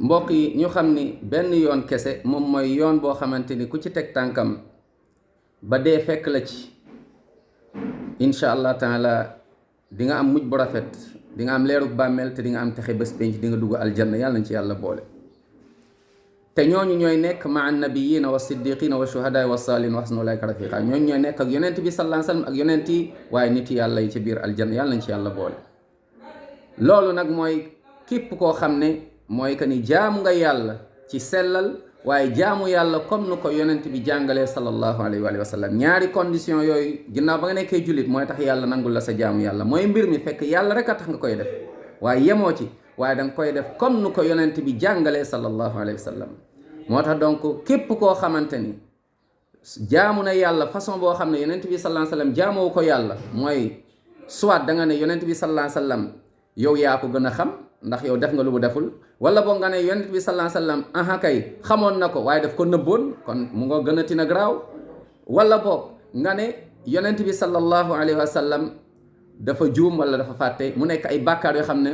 mbokk yi ñu xam ni benn yoon kese moom mooy yoon boo xamante ni ku ci teg tànkam ba dee fekk la ci incha allah taala di nga am mujj bu rafet, di nga am leerug bàmmeel te di nga am texe bés penc, di nga dugg aljanna. yàlla nañ ci yàlla boole. te ñooñu ñooy nekk maa nabiyina wa siddiqina wa shuhada wa salihin wa hasuna ulaika rafiqa. ñooñu ñooy nekk ak yonent bi sallallahu alayhi wasallam ak yonent yi waaye nit yàlla yi ci biir aljanna. yàlla nañ ci yàlla boole. loolu nag mooy képp koo xam ne mooy que ni jaamu nga yàlla ci sellal, waaye jaamu yàlla comme nu ko yonent bi jàngalee sallallahu alayhi wa sallam. ñaari condition yooyu ginnaaw ba nga nekkee jullit mooy tax yàlla nangul la sa jaamu yàlla. mooy mbir mi fekk yàlla rek a tax nga koy def, waaye yemoo ci, waaye danga koy def comme nu ko yonent bi jàngalee sallallahu alayhi wa sallam. moo tax donc képp koo xamante ni jaamu na yàlla façon boo xam ne yonent bi sallallahu alayhi wa sallam jaamoo ko yàlla, mooy soit da nga ne yonent bi sallallahu alayhi wa sallam yow yaa ko gën a xam ndax yow def nga lu mu deful, wala boo nga ne yonent bi sallallahu alayhi wasallam aha kay xamoon na ko waaye daf ko nëbboon, kon mu nga gën a tina garaaw. wala boog nga ne yonent bi sallallahu alayhi wasallam dafa juum wala dafa fàtte, mu nekk ay bàkkaar yoo xam ne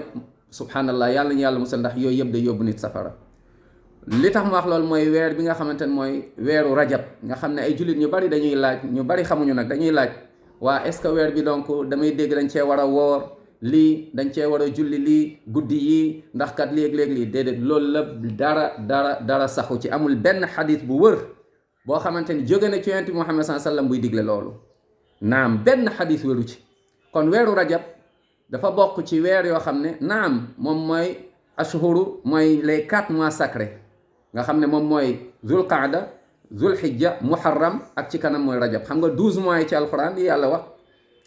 subhanallah yàlla ñu yàlla musal, ndax yooyu yëpp day yóbbu nit safara. li tax mu wax loolu mooy weer bi nga xamante ne mooy weeru rajab, nga xam ne ay jullit ñu bari dañuy laaj, ñu bari xamuñu nag dañuy laaj, waa est-ce que weer bi donc damay dégg dañ cee war a woor lii, dañ cee war a julli lii guddi yii ndax kat léeg-léeg lii, déedéet. loolu la dara saxu ci. amul benn xadis bu wër boo xamante ni jóge na ci yonent bi Muhammad sallallahu alayhi wasallam buy digle loolu. naam, benn xadis wëru ci. kon weeru rajab dafa bokk ci weer yoo xam ne naam moom mooy ashhuru, mooy les 4 mois sacrés, nga xam ne moom mooy zul qaada, zul hijja, muharram ak ci kanam mooy rajab. xam nga 12 mois yi ci alquran yi yàlla wax,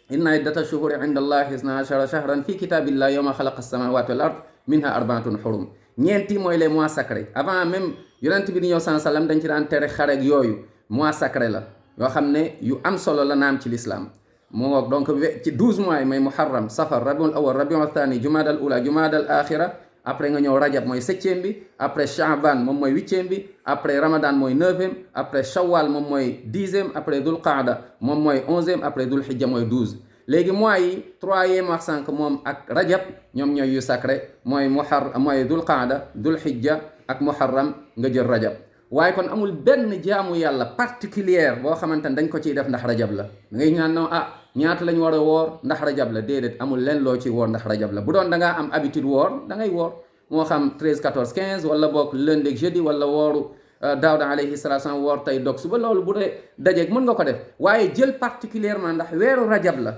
inna iddata shuhuri inda allahi isna ashara shahran fi kitabillahi yawma xalaqa samawati wal ard minha arbaatun xurum. ñeenti mooy les mois sacrés. avant même yonent bi di ñëw sallallahu alayhi wasallam dañ ci daan tere xarek yooyu. mois sacré la yoo xam ne yu am solo la naam ci l'islam. moo ngoog donc ci 12 mois yi mooy muharram, safar, rabiul awal, rabiul thani, jumada al ula, jumada al axira. après nga ñëw rajab mooy 7e bi, après shaaban moom mooy 8e bi, après ramadan mooy 9e, après shawwal moom mooy 10e, après dul qaada moom mooy 11e, après dul hijja mooy 12. léegi mois yi 3 yee wax sànq moom ak rajab ñoom ñooy yu sacré, mooy mooy dul qaada, dul hijja ak muharram nga jël rajab. waaye kon amul benn jaamu yàlla particulière boo xamante ne dañ ko ciy def ndax rajab la. ngay ñaan no ñaata lañ war a woor ndax rajab la, déedéet. amul leen loo ci woor ndax rajab la. bu doon da ngaa am habitude woor da ngay woor, moo xam 13 14 15 wala boog lundi ak jeudi, wala wooru Daawda alayhi salaatu wasallam woor tey dog suba. loolu bu dee dajeeg mën nga ko def, waaye jël particulièrement ndax weeru rajab la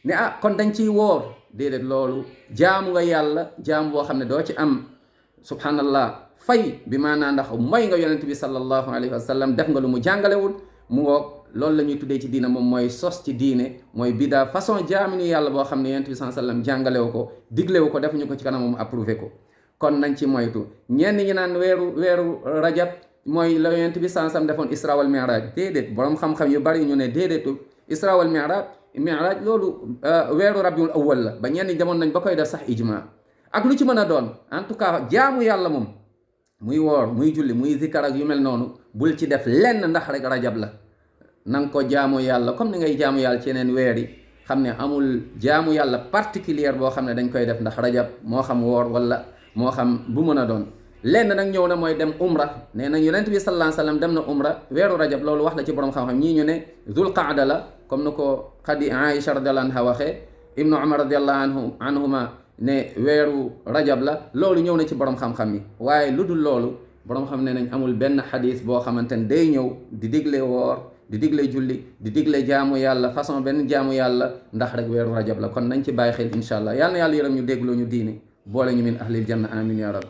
ne kon dañ ciy woor, déedéet. loolu jaamu nga yàlla, jaamu boo xam ne doo ci am subhanallah fay, bi maanaa ndax mooy nga yonent bi sallallahu alayhi wa sallam, def nga lu mu jàngalewul. mu ngoog loolu la ñuy tuddee ci diina, moom mooy sos ci diine, mooy bidaa, façon jaaminu yàlla boo xam ne yonent bi sallallahu alayhi wa sallam jàngalewu ko, diglewu ko, defuñu ko ci kanam moom approuvé ko. kon nañ ci moytu. ñenn ñi naan weeru rajab mooy la yonent bi sallallahu alayhi wa sallam defoon isra wal mi'raj, déedéet. borom xam-xam yu bari ñu ne déedéetu isra wal mi'raj loolu weeru rabiul awwal la. ba ñenn ñi demoon nañ ba koy def sax ijma. ak lu ci mën a doon, en tout cas jaamu yàlla moom, muy woor, muy julli, muy zikar ak yu mel noonu, bul ci def lenn ndax rek rajab la. na nga ko jaamu yàlla comme ni ngay jaamu yàlla ci yeneen weer yi. xam ne amul jaamu yàlla particulière boo xam ne dañ koy def ndax rajab, moo xam woor wala moo xam bu mën a doon. lenn nag ñëw na mooy dem umra. nee na yonent bi sallallahu alayhi wasallam dem na umra weeru rajab. loolu wax la ci borom xam-xam. ñii ñu ne zul qaada la, comme ni ko xadi Aïcha radiyallahu anha waxee, ibnu Umar radiyallahu anhuma ne weeru rajab la. loolu ñëw na ci borom xam-xam yi. waaye lu dul loolu borom xam ne nañ amul benn xadis boo xamante ne day ñëw di digle woor, di digle julli, di digle jaamu yàlla façon benn jaamu yàlla ndax rek weeru rajab la. kon nañ ci bàyyi xel incha allah. yàlla na yàlla yërëm ñu dégloo ñu diine, boole ñu min ahlil janna, amin ya rab.